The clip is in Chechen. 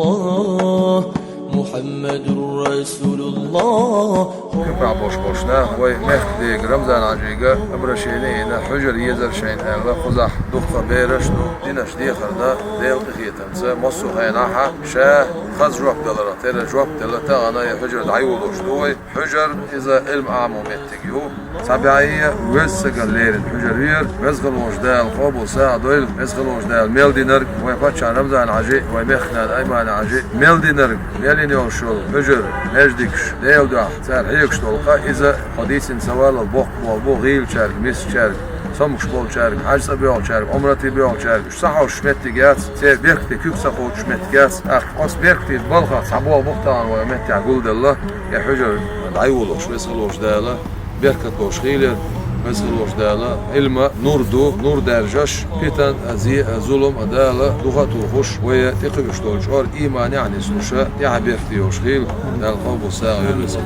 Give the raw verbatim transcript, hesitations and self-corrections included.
الله محمد رسول الله. Кхы бахьан болуш болчу наха вай мехкан дега Рамзан-Хьаьжига обращени а йина, хьуьжар езар шайна аьлла, кхузахь дуккха бераш а ду, динарш дехар дан, Делан къинхетамца массо а хенахь а ша хаза жоп даларх терра жоп а делла, тахана и хьуьжар дӀайолош ду вай. Хьуьжар иза Ӏилма Ӏамо меттиг ю. Цхьа бӀе веза сагана леррина хьуьжар ву иза. Веза хилла волчу Дала къобал сагӀа дойла. Веза хилла волчу Дала мел динарг, вай паччахьан Рамзан-Хьаьжин, вай мехкан нанна Аймани-Хьаьжин мел динарг, мел йина йолуш йолу хьуьжар, маьждигаш, Делан дуьхьа цара хьегаш долу къа, иза хьо дийцина ца валлал боккха болх бу гӀийлачаьрга, миссачаьрга, цомгуш болчаьрга, хьаьж цӀа боьлхучаьрга, Ӏумрате боьлхучаьрга, уьш ца хьовсуш меттиг яц, церан беркате куьг ца кхочуш меттиг яц. ТӀаккха оцу беркатийн балхах цхьа болх бу-кх тахана вай меттехь гулделла, и хьуьжар дӀайолош, веза хилла волчу Дала беркат лош хийла, веза хилла волчу Дала Ӏилма нур ду, нур даьржаш, питан а, зе а, зулам а Дала духа а тухуш, вай тӀекхуьуш долу чкъор ийманехь а нислуш, тӀаьхьа беркате йолуш хийла, Дала къобал сагӀа йойла веза.